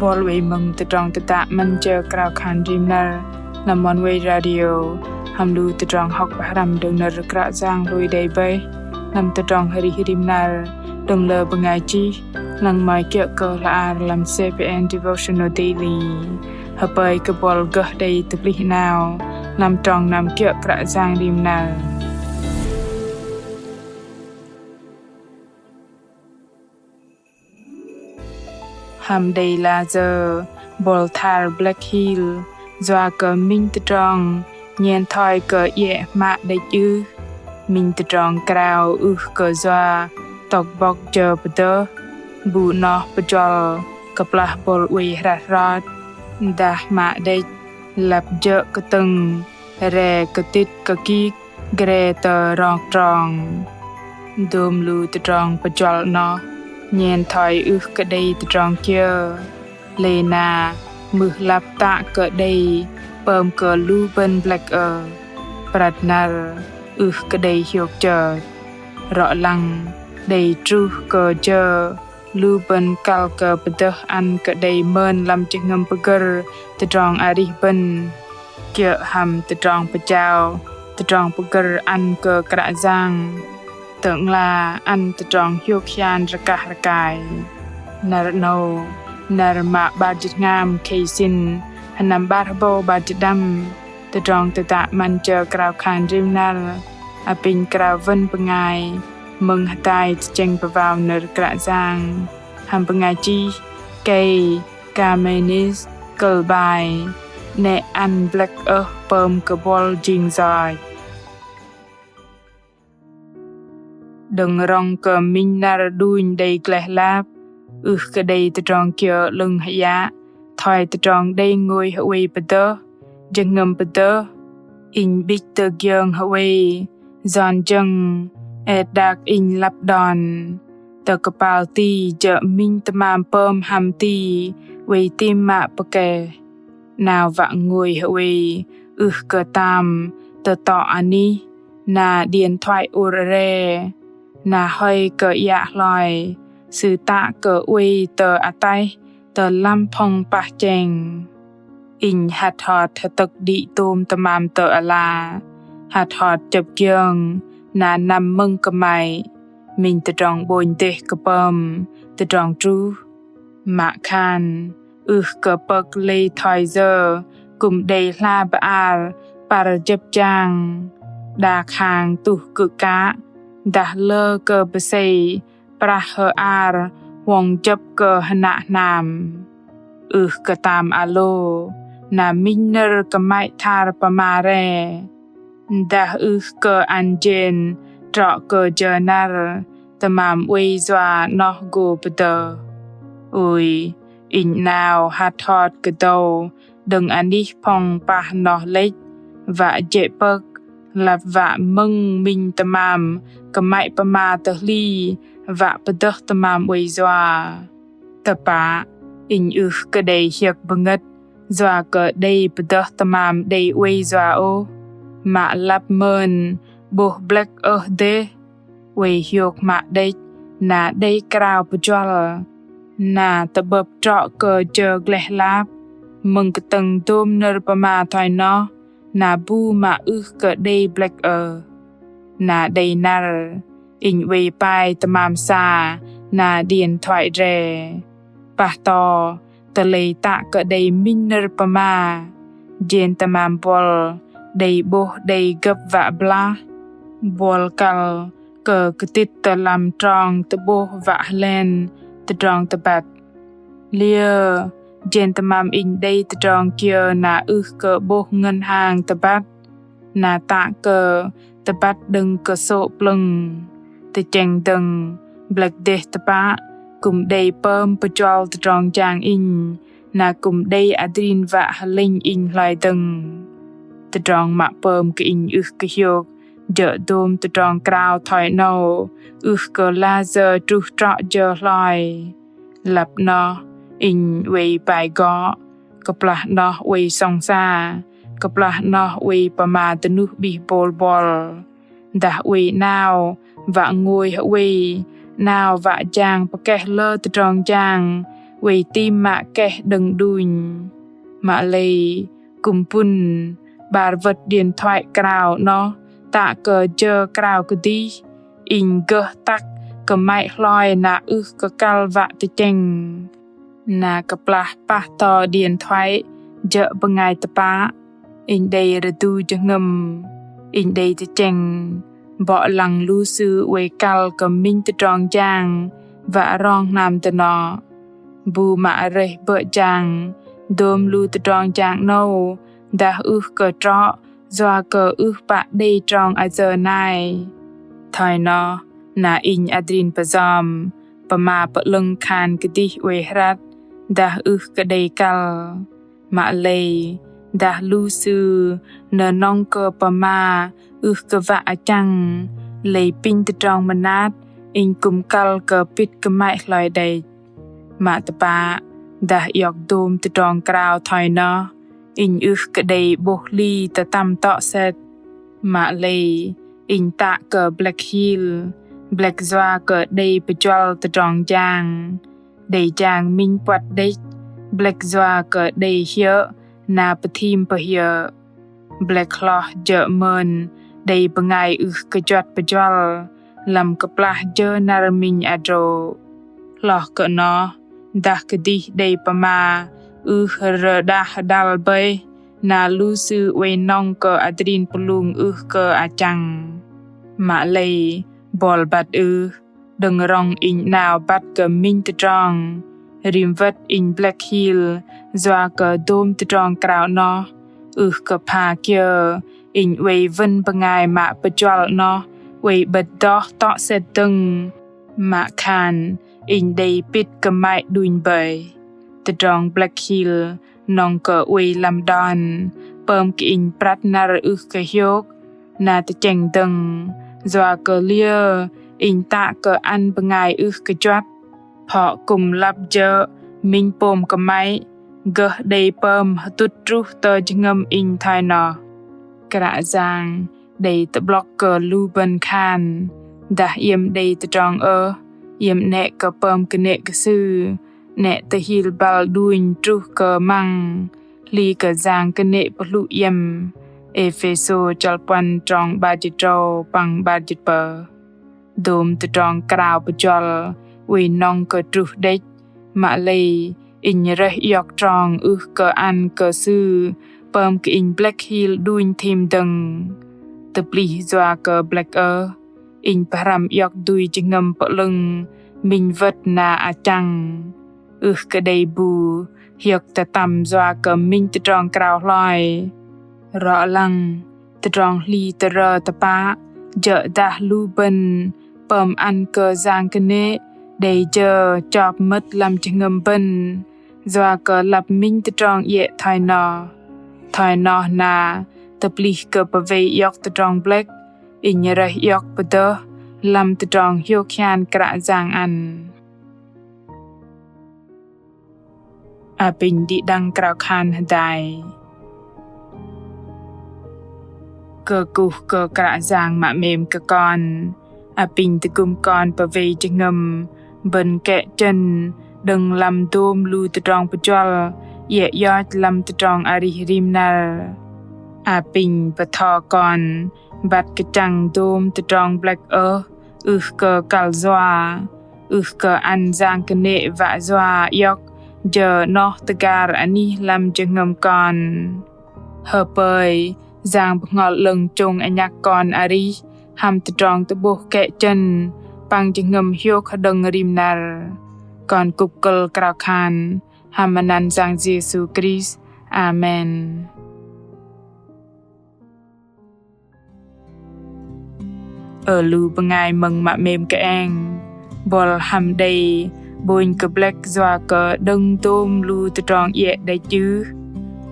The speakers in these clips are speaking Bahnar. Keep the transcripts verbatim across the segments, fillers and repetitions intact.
Bol wei mơ̆ng tơdrong tơdă 'Măn jơ krao khan rim năr lăm Oneway Radio, hăm lu tơdrong hŏk bơhrăm đơ̆ng nơ̆r Kră Yang lui đei bơih lăm tơdrong arih rim năr đơ̆ng lơ bơngai chih, lăng mă kiơ̆ kơ hla ar lăm C P N Devotional Daily. Hơpơi kơ bol gơh đei tơplih 'nao lăm trong năm kiơ̆ Kră Yang rim năr. Hăm đei lah sơ̆ bol thar blĕk hil yua kơ minh tơdrong nhen thoi kơ iĕ hmă đĕch ưh. Minh tơdrong krao ưh kơ yua tŏk bŏk jơ pơdơh, bu noh pơjuăl kơplah bol oei hrăt hrot, dah hmă đĕch lăp jơ̆ kơtơ̆ng, re kơtĭt kơkĭk, gre tơ rok trong. Dôm lu tơdrong pơjuăl noh nhen thoi ưh kơ đei tơdrong kiơ. Lei na mưh lăp tă kơ đei pơm kơ lu bơ̆n blĕk ơh. Prăt năr ưh kơ đei hiôk chơt. Rŏ lăng đei truh kơ jơ lu bơ̆n kăl kơ pơdơh ăn kơ đei mơn lăm jơhngơ̆m pơgơ̆r tơdrong arih bơ̆n. Kiơ̆ hăm tơdrong pơjao tơdrong pơgơ̆r ăn kơ Kră Yang, Tơ'ngla ăn tơdrong hiôk hian rơkah rơkai. Năr 'nâu, năr mă 'bar jĭt tơhngam khei sĭn, sơnăm 'bar hơbâu 'bar jĭt pơđăm, tơdrong tơdă 'Măn jơ krao khan rim năr apinh krao wơ̆n bơngai mơ̆ng hơdai tơchĕng pơwao nơ̆r Kră Yang hăm bơngai chih Kay Camenisch, kơ̆l bai: 'Nĕ ăn blĕk ơh pơm kơ bol jing yoch. Đơ̆ng rŏng kơ minh năr đunh đei gleh lap, ưh kơ đei tơdrong kiơ 'lơ̆ng hơyă thoi tơdrong đei ngôi hơwei pơdơh, jơhngơ̆m pơdơh. Inh 'bĭch tơ giơng hơwei, yon jơ̆ng, et đak inh lăp đon. Tơ kơpal ti jơ̆ minh tơmam pơm hăm ti oei tam mă pơkeh. 'Nao wă ngôi hơwei ưh kơ tam tơtŏ anih, na điện thoại ur re, na hơi kơ iă hloi, sư tă kơ oei tơ ataih tơ lăm phŏng pah cheng. Inh hăt hot hơtơ̆k đĭ tôm tơmam tơ ala, hăt hot chơ̆p giơng na năm mơ̆ng kơmăy. Minh tơdrong 'bônh dêh kơ pơm tơdrong truh. Mă khan ưh kơ pơ̆k lei thoi yơ kư̆m đei hla bơar păr jơ̆p jang, đak hang tuh kư̆ kă, dah lơ kơ pơsei prah hơar huŏng jơ̆p kơ hơnă hnam. Ưh kơ tam alô na minh nơ̆r kơmăy thar pơma re, dah ưh kơ ăn jên trŏ kơ jơ năr tơmam oei yua noh gô pơdơh. Ôi, inh 'nao hăt hot kơdâu đơ̆ng anih phŏng pah noh lĕch, wă jĕ pơ̆k, lăp wă mơ̆ng minh tơmam kơmăy pơma tơ hli, wă pơdơh tơmam oei yua. Tơpă, inh ưh kơ đei hiơ̆k bơngơ̆t yua kơ đei pơdơh tơmam đei oei yua ôh, mă lăp mơn 'bôh blĕk ơh dêh, oei hiôk hmă đĕch na đei krao pơjuăl, na tơ'bơ̆p trŏ kơ jơ gleh lap, mơ̆ng kơtơ̆ng dôm nơ̆r pơma thoi noh, na bu mă ưh kơ đei blĕk ơh. Na đei năr, inh oei pai tơmam sa na điện thoại re. Pah to, tơlei tă kơ đei minh nơ̆r pơma, jên tơmam bol đei 'bôh đei gơ̆p wă blah, bol kăl kơ kơtĭt tơ lăm trong tơ'bôh wă hơlen tơdrong tơbăt. Liơ, jên tơmam inh đei tơdrong kiơ na ưh kơ 'bôh ngân hàng tơbăt, na tă kơ tơbăt đơ̆ng kơsô̆ plơ̆ng. Tơchĕng dơ̆ng, blĕk dêh tơpă kư̆m đei pơm pơjuăl tơdrong jang inh, na kư̆m đei adrin wă hơlĕnh inh hloi dơ̆ng. Tơdrong mă pơm kơ inh ưh kơ hiôk jơ̆ dôm tơdrong krao thoi 'nâu, ưh kơ lah sơ̆ truh trŏ jơ hloi. Lăp 'noh inh oei pai gŏ, kơplah 'noh oei sŏng sa, kơplah 'noh oei pơma dơnuh 'bih bôl bol. Dah oei 'nao wă ngôi hơwei, 'nao wă jang pơkeh lơ tơdrong jang oei tam mă keh đơ̆ng đunh. Mă lei kư̆m pŭn 'bar wơ̆t điện thoại krao 'noh tă kơ jơ krao kơdih, inh gơh tăk kơmăy hloi na ưh kơ kăl wă tơchĕng. Na kơplah pah to điện thoại jơ̆ bơngai tơpă, inh đei rơdu jơhngơ̆m, inh đei tơchĕng 'bŏ lăng lu sư oei kăl kơ minh tơdrong jang wă rong hnam dơnŏ. Bu mă rơih bơ̆ jang dôm lu tơdrong jang 'nâu dah ưh kơ trŏ yua kơ ưh pă đei trong ayơ nai. Thoi noh na inh adrin pơjăm pơma pơ'lơ̆ng khan kơdih oei hrăt dah ưh kơ đei kăl. Mă lei dah lu sư nơnŏng kơ pơma ưh kơ wă achăng, lei apinh tơdrong mơnat inh kư̆m kăl kơ pĭt kơmăy hloi đĕch. Mă tơpă dah iŏk dôm tơdrong krao thoi noh, inh ưh kơ đei 'bôh hli tơtăm tŏ sĕt. Mă lei inh tă kơ blĕk hil, blĕk yua kơ đei pơjuăl tơdrong jang, đei jang minh puăt đĕch, blĕk yua kơ đei hiơ̆ na pơthim pơhiơ̆. Blĕk hloh jơ̆ mơn đei bơngai ưh kơ juăt pơjuăl lăm kơplah jơ năr minh hơdrô̆. Hloh kơ noh dah kơdih đei pơma ưh rơđah hơdăl bơih na lu sư oei nŏng kơ adrin pơlung ưh kơ achăng. Mă lei bol băt ưh, đơ̆ng rŏng inh 'nao băt kơ minh tơdrong, rim wơ̆t inh blĕk hil yua kơ dôm tơdrong krao 'noh ưh kơ pha kiơ inh oei wơ̆n bơngai mă pơjuăl 'noh oei 'bơ̆t doh tŏ sĕt dơ̆ng, mă khan inh đei pĭt kơmăy đunh bơih. Tơdrong blĕk hil nŏng kơ oei lăm đon pơm kơ inh prăt năr ưh kơ hiôk na tơchĕng dơ̆ng, yua kơ liơ inh tă kơ ăn bơngai ưh kơ juăt. Phŏ kư̆m lăp jơ̆ minh pôm kơmăy gơh đei pơm hơtŭt truh tơ jơhngơ̆m inh thoi noh. Kră Yang đei tơ'blŏk kơ lu bơ̆n khan dah iĕm đei tơdrong ơh, iĕm 'nĕ kơ pơm kơnê̆ kơ Sư, 'nĕ tơhil băl đunh truh kơ măng hli kơ yang kơnê̆ pơhlŭ iĕm. Êphêsô chăl puăn trong 'bar jĭt tơdrâu păng 'bar jĭt tơpơh. Dôm tơdrong krao pơjuăl oei nŏng kơ truh đĕch, mă lei inh rơih iŏk trong ưh kơ ăn kơ sư pơm kơ inh blĕk hil đunh thim dơ̆ng. Tơplih yua kơ blĕk ơh, inh pơhrăm iŏk dui jơhngơ̆m pơ'lơ̆ng minh wơ̆t na achăng. Ưh kơ đei bu hiơ̆k tơtăm yua kơ minh tơdrong krao hloi. Rŏ lăng tơdrong hli tơrơ tơpă jơ̆ dah lu bơ̆n pơm ăn kơ yang kơnê̆ đei jơ chop mơ̆t lăm jơhngơ̆m bơ̆n yua kơ lăp minh tơdrong iĕ thoi noh. Thoi noh na tơplih kơ pơwei iŏk tơdrong blĕk, inh rơih iŏk pơdơh lăm tơdrong hiôk hian Kră Yang ăn. Apinh đĭ đăng krao khan hơdai. Kơkuh kơ Kră Yang mă 'mêm kơ kon. Apinh tơgŭm kon pơwei jơhngơ̆m bơ̆n kĕ chơ̆n đơ̆ng lăm dôm lu tơdrong pơjuăl iĕ 'iơch lăm tơdrong arih rim năr. Apinh bơtho kon băt kơchăng dôm tơdrong blĕk ơh ưh kơ kăl yua, ưh kơ ăn yang kơnê̆ wă yua iŏk jơ 'noh tơgar anih lăm jơhngơ̆m kon. Hơpơi Yang Bơhngol 'Lơ̆ng chông anhăk kon arih hăm tơdrong tơ'bôh kĕ chơ̆n păng jơhngơ̆m hiôk hơđơ̆ng rim năr. Kon kŭp kơ̆l krao khan hăm anăn Yang Yêsu Krist. Amen. Ơ lu bơngai mơ̆ng mă 'mêm kơeng, bol hăm đei 'bônh kơ blĕk yua kơ đơ̆ng dôm lu tơdrong iĕ đĕch ưh?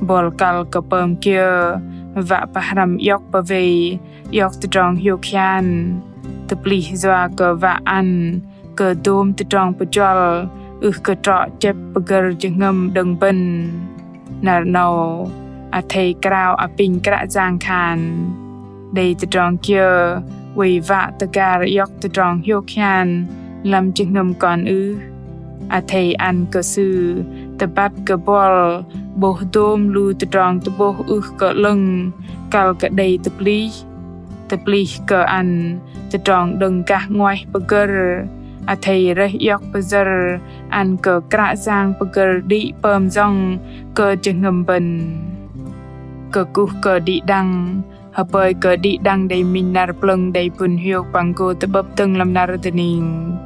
Bol kăl kơ pơm kiơ wă pơhrăm iŏk pơwei iŏk tơdrong hiôk hian, tơplih yua kơ wă ăn kơ dôm tơdrong pơjuăl ưh kơ trŏ chĕp pơgơ̆r jơhngơ̆m đơ̆ng bơ̆n. Năr 'nâu athei krao apinh Kră Yang khan: Đei tơdrong kiơ oei wă tơgar iŏk tơdrong hiôk hian lăm jơhngơ̆m kon ưh? Athei ăn kơ sư tơbăt kơ buăl 'bôh dôm lu tơdrong tơ'bôh ưh kơ 'lơ̆ng kăl kơ đei tơplih. Tơplih kơ ăn tơdrong đơ̆ng gah 'nguaih pơgơ̆r. Athei rơih iŏk pơyơ̆r ăn kơ Kră Yang pơgơ̆r đĭ pơm yŏng kơ jơhngơ̆m bơ̆n. Kơkuh kơ đĭ đăng, hơpơi kơ đĭ đăng đei minh năr plơ̆ng đei pŭn hiôk păng gô tơ'bơ̆p dơ̆ng lăm năr dơning.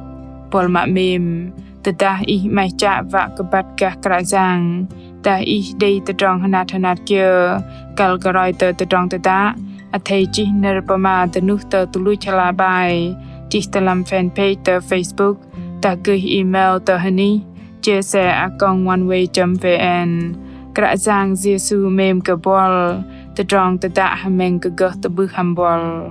Buăl mă 'mêm, tơdah ih 'maih chă wă kơ băt gah Kră Yang, dah ih đei tơdrong hơnat hơnat kiơ kăl kơ roi tơ tơdrong tơdă, athei chih nơ̆r pơma dơnuh tơ tơluch hla bơar, chih tơ lăm fanpage tơ Facebook, dah gơh email tơ hơnih jse a còng oneway chấm vn. Kră Yang Yêsu 'mêm kơ buăl. Tơdrong tơdă hơmĕng kơ gơh tơ'bưh hăm buăl.